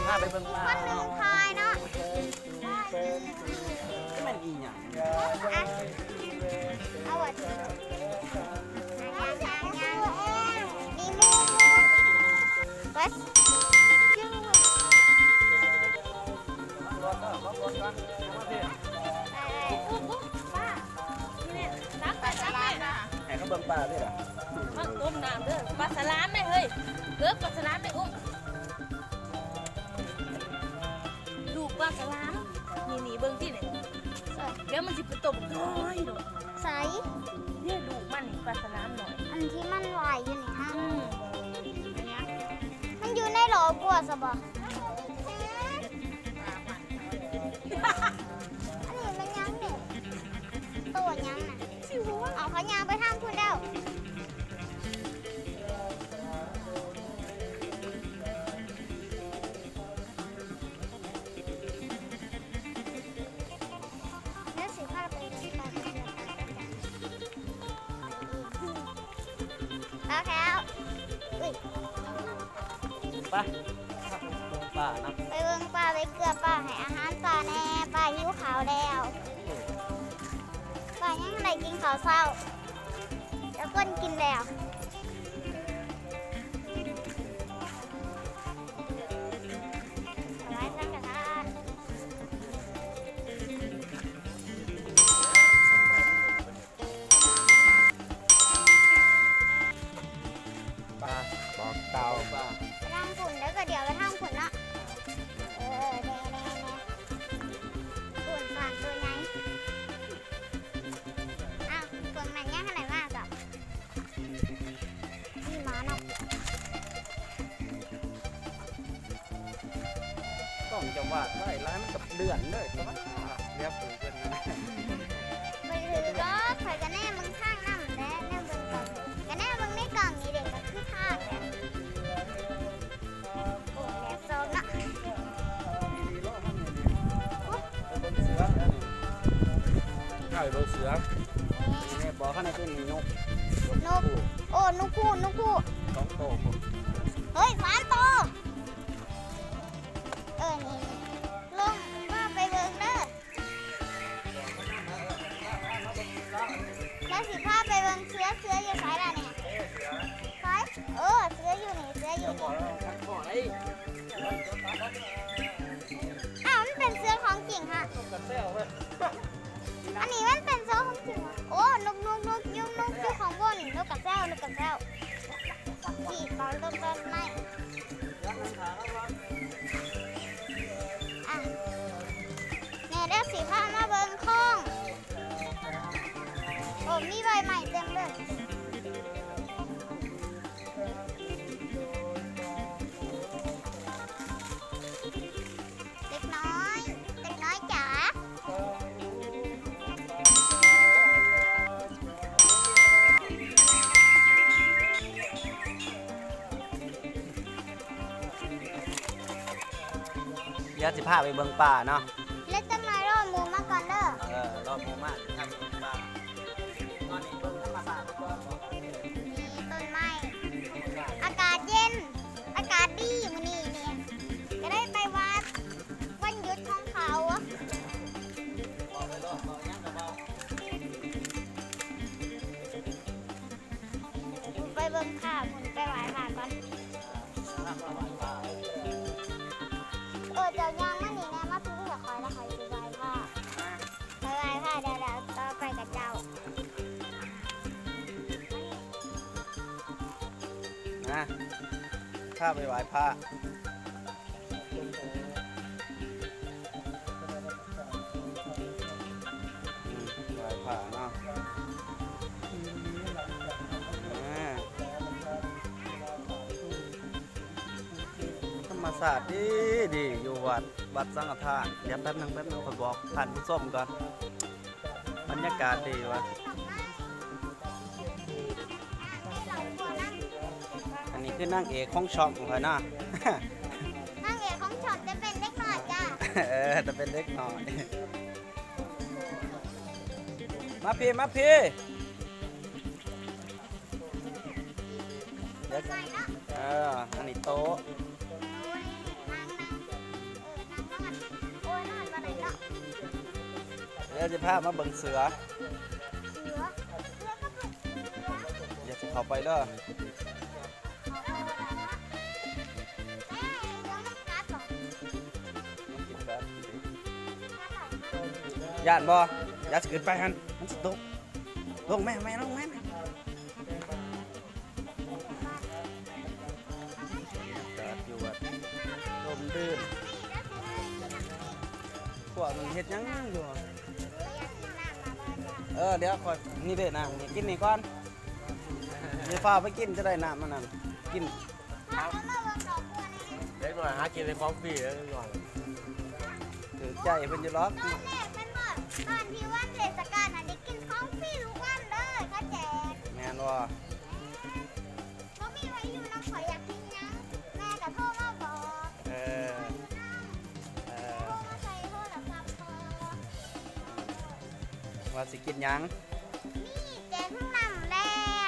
ພາໄປເບິ່ງປາເນາະ ຄົນໜຶ່ງຖ່າຍເນາະ ແມ່ນອີ່ຫຍັງ? ອ່ະ ເອົາວ່າ ຍ່າງໆໆ ມີໝູ່ ໝູ່ ໄປ ປາ ນີ້ແຫຼະ ຕັກໄປ ຕັກໄປ ໃຫ້ເຂົາເບິ່ງປາເດ້ລະ ມາຕົ້ມນ້ຳເດີ ປາສະຫຼາມເດ້ເຮີ້ຍ ເອີ ປາສະຫຼາມເດ້ ອຸ້ມ ລູກປາສະຫຼາມ ນີ້ໆ ເບິ່ງຕິນີ້ ດຽວມັນຊິເປັນໂຕບັກນ້ອຍໂລດ ໃສ? ເດ້ ລູກມັນນີ້ ປາສະຫຼາມນ້ອຍ ອັນທີ່ມັນວ່າຍຢູ່ນີ້ຫະ ອືມ ມັນຢູ່ໃນຫຼໍບົວຊະບໍ? ອັນນີ້ແມ່ນຫຍັງນີ້? ໂຕຫຍັງນະ? ເອົາ ເຂົາຍ່າງໄປທາງພຸ້ນແລ້ວ. ແລ້ວຊິພາໄປ ປາແລ້ວ ອຸ້ຍ ໄປ ເບິ່ງປານຳ ໄປເບິ່ງປາ ໄປເກືອປາ ໃຫ້ອາຫານປາແດ່ ປາຫິວເຂົ້າແລ້ວ ປາຍັງບໍ່ໄດ້ກິນເຂົ້າເຊົ້າ ແຕ່ຄົນກິນແລ້ວ. ຖວາຍສັງກະທານ ປາ ບອກເຕົ້າ ປາ ໄປທາງພຸ້ນເດີ ກະດຽວໄປທາງພຸ້ນເນາະ ເອີ ແນ່ໆໆ ພຸ້ນປາໂຕໃຫຍ່ ອ້າວ ເບິ່ງແມ່ນຍັງທັນໄດ້ມາເຈົ້າ. ມີໝາເນາະ ກ້ອງຈະວາດໄວ້ຫຼາຍ ມັນກະເລື່ອນເລີຍ ແຕ່ວ່າເຫຼືອຜູ້ເພິ່ນນັ້ນ ບໍ່ໄດ້ຖືກດອກ ຂ້ອຍກະແນມເບິ່ງທາງນຳແຫຼະ ແນມເບິ່ງຕອນ ກະແນມເບິ່ງໃນກ້ອງນີ້ເດ້ ກະຄືທາງແຫຼະ. ໂອ້ ແດດສ່ອງເນາະ ໄປເບິ່ງເສືອ ໄປເບິ່ງເສືອ ແມ່ນບໍ່? ຂ້າງໃນໂຕນີ້ນົກ ນົກ ໂອ້ ນົກຄູກ ນົກຄູກ ສອງໂຕພຸ້ນ ເຮີ້ຍ ສາມໂຕ ເອີ ນີ້ ລົງ ພາໄປເບິ່ງເດີ. ແລ້ວຊິພາໄປເບິ່ງເສືອ ເສືອຢູ່ໃສລະນີ້? ໃສ? ເອີ ເສືອຢູ່ນີ້ ເສືອຢູ່ນີ້ ອ້າວ ມັນເປັນເສືອຂອງຈິງຫະ ອັນນີ້ມັນເປັນເສືອຂອງຈິງຫະ ໂອ້ ນົກ ນົກ ນົກ ຍຸງ ນົກ ຢູ່ຂ້າງບົນ ນົກກະແຊວ ນົກກະແຊວ ທີ່ເປົ່າລົມຕົ້ນໄມ້ ອ່ະ ແມ່ເດີ ຊິພາມາເບິ່ງຂອງ ໂອ້ ມີໃບໄມ້ເຕັມເລີຍ ເດັກນ້ອຍ ເດັກນ້ອຍຈ໋າ. ດຽວຊິພາໄປເບິ່ງປາເນາະ ແລ້ວຈັກໜ່ອຍລໍໝູ່ມາກ່ອນເດີ ເອີ ລໍໝູ່ມາ ຊິພາໄປເບິ່ງປາ ຕອນນີ້ເບິ່ງທຳມະຊາດກ່ອນ ມີຕົ້ນໄມ້ ອາກາດເຢັນ ອາກາດດີມື້ນີ້ນີ້ ກະໄດ້ໄປວັດ ວັນຢຸດຂອງເຂົາ ໄປເບິ່ງພະພຸ້ນ ໄປໄຫວ້ພະກ່ອນ ເອີ ເຈົ້າຍ່າງມານີ້ແດ່ ມາພີ້ໃຫ້ຂ້ອຍ ແລ້ວຂ້ອຍຊິໄຫວ້ພະ ໄປໄຫວ້ພະ ດຽວ ດຽວຕໍ່ໄປກັບເຈົ້າ ມາ ພາໄປໄຫວ້ພະ ອືມ ໄຫວ້ພະເນາະ ອາ ທຳມະຊາດດີໆ ຢູ່ວັດ ວັດສັງກະທານ ດຽວແປັບໜຶ່ງ ແປັບໜຶ່ງ ຂ້ອຍບອກທ່ານຜູ້ຊົມກ່ອນ ບັນຍາກາດດີຫວະ ອັນນີ້ຄືນາງເອກຂອງຊ່ອງຂ້ອຍເນາະ ນາງເອກຂອງຊ່ອງຈະເປັນເດັກນ້ອຍຈ້າ ເອີ ຈະເປັນເດັກນ້ອຍ ມາພີ້ ມາພີ້ ເອີ ອັນນີ້ໂຕະ ອືມ ມາ ດຽວຊິພາມາເບິ່ງເສືອ. ເສືອ ເສືອກໍເປັນເສືອ. ຢ່າຊິເຂົ້າໄປເດີ. ຢ້ານບໍ່? ຢ່າຊິຂຶ້ນໄປຫັ້ນ ມັນຊິຕົກ. ລົງແມ່ ແມ່ ລົງແມ່. ອາກາດຢູ່ວັດ ລົມລື່ນ. ພວກມັນເຮັດຫຍັງຢູ່? ເອີ ດຽວຂ້ອຍ ນີ້ເດ້ນ້ຳ ນີ້ ກິນນີ້ກ່ອນ. ຢ່າຟ້າວໄປກິນ ຈະໄດ້ນ້ຳອັນນັ້ນ ກິນ. ເດັກນ້ອຍຫາກິນແຕ່ຂອງຟຣີເດີ ເດັກນ້ອຍ. ຖືກໃຈເພິ່ນຢູ່ດອກ. ຕອນແລກແມ່ນບໍ່? ຕອນທີ່ວັນເທດສະການຫັ້ນ ໄດ້ກິນຂອງຟຣີທຸກວັນເລີຍ ເຂົາແຈກ. ແມ່ນບໍ່? ບໍ່ມີໃຜຢູ່ນຳຂ້ອຍ ຢາກກິນຫຍັງ ແມ່ກໍໂທມາບອກ. ເອີ ເອີ ໂທມາໃສ່ໂທລະສັບເຂົາ. ວ່າຊິກິນຫຍັງ? ມີແກງນ້ຳແລ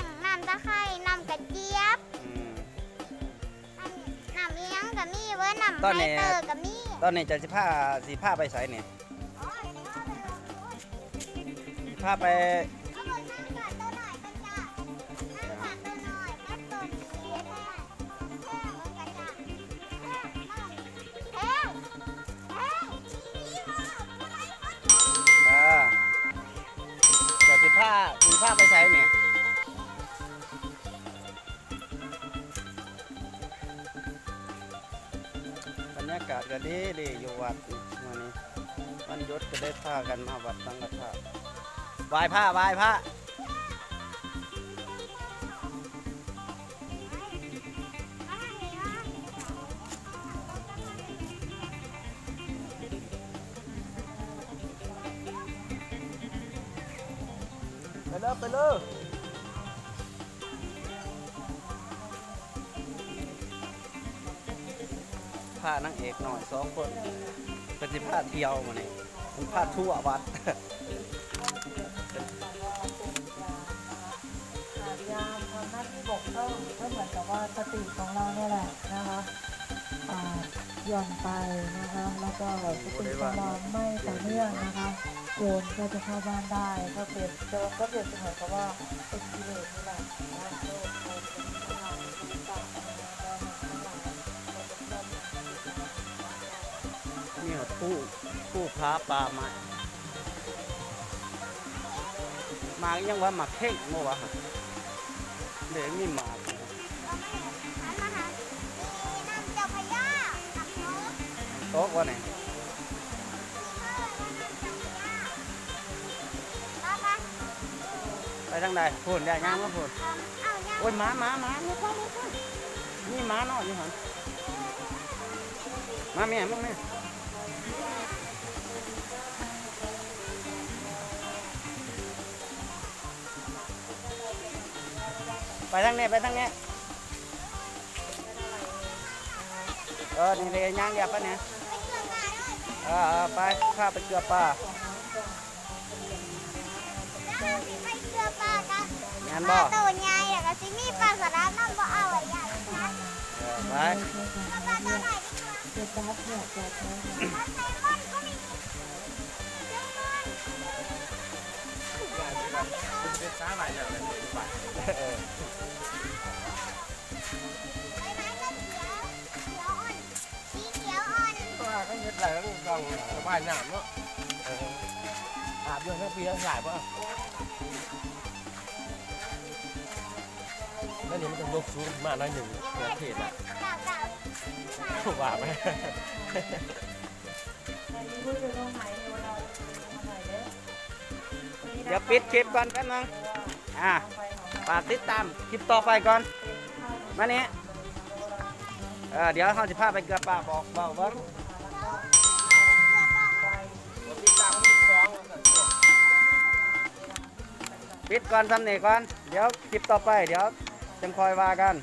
ງ ນ້ຳຕະໄຄ ນ້ຳກະຈຽບ. ອືມ ອັນ ນ້ຳອີ່ຫຍັງກໍມີເວີ້ຍ ນ້ຳໄຮເຕີກໍມີ. ຕອນນີ້ເຈົ້າຊິພາ ຊິພາໄປໃສນີ້? ພາໄປ ເອີ ເຈົ້າຊິພາ ຊິພາໄປໃສນີ້? ບັນຍາກາດກໍດີໆ ຢູ່ວັດມື້ນີ້ ວັນຢຸດກໍໄດ້ພາກັນມາວັດສັງກະທາ ໄຫວ້ພະ ໄຫວ້ພະ. ໄປເລີ ໄປເລີ. ພານາງເອກນ້ອຍສອງຄົນ ເພິ່ນຊິພາທ່ຽວມື້ນີ້ ເພິ່ນພາທົວວັດ. ຍາມທຳໜ້າທີ່ບົກຜ່ອງ ກໍເໝືອນກັບວ່າສະຕິຂອງເຮົານີ້ແຫຼະນະຄະ ອ່າ ຢ່ອນໄປນະຄະ ແລ້ວກໍສະຕິຂອງເຮົາໄມ່ຕໍ່ເນື່ອງນະຄະ ໂຈນກໍຈະເຂົ້າບ້ານໄດ້ ກໍເປັນ ກໍ ກໍເປັນສະເໝືອນກັບວ່າເປັນກິເລດນີ້ແຫຼະນະ. ນີ້ຫອດພູ ພູຜາປ່າໄມ້ ໝາກຫຍັງວະ ໝາກເຄັ່ງບໍ່ວະ ເດ້ ມີໝາກ ນ້ຳຕົກ ນ້ຳຕົກບໍ່ນີ້? ໄປທາງໃດ? ພຸ້ນ ຍ່າງມາພຸ້ນ. ໂອ້ຍ ໝາ ໝາ ໝາ ມີໝານ້ອຍຢູ່ຫັ້ນ. ມາແມ່ ມາແມ່ ໄປທາງນີ້ ໄປທາງນີ້. ເອີ ນີ້ເດ ຍ່າງລຽບໄປນີ້. ເອີ ເອີ ໄປ ພາໄປເກືອປ່າ. ແມ່ນບໍ່? ໂຕໃຫຍ່ ແລ້ວກໍຊິມີປາສະດານຳ ບໍ່ເອົາ ຢ້ານ. ເອີ ໄປ ເອົາປາໂຕນ້ອຍດີກວ່າ. ເປັນສາຫຼາຍແລ້ວ ເອີ ເພາະວ່າເຂົາເຮັດໄລ່ ມັນຕ້ອງລະບາຍນ້ຳເນາະ. ເອີ ອາບຢູ່ທັງປີທັງສາຍບໍ່? ແລ້ວນີ້ມັນຕ້ອງຍົກສູງຂຶ້ນມາໜ້ອຍໜຶ່ງ ເພື່ອເທດນະ ວ່າໄປ. ດຽວປິດຄລິບກ່ອນແປັບໜຶ່ງ. ອ່າ ຝາກຕິດຕາມຄລິບຕໍ່ໄປກ່ອນ. ມານີ້ ເອີ ດຽວເຮົາຊິພາໄປເກືອປ່າ ບອກເວົ້າເບິ່ງ. ປິດກ່ອນ ສ່ຳນີ້ກ່ອນ ດຽວຄລິບຕໍ່ໄປ ດຽວຈັ່ງຄ່ອຍວ່າກັນ.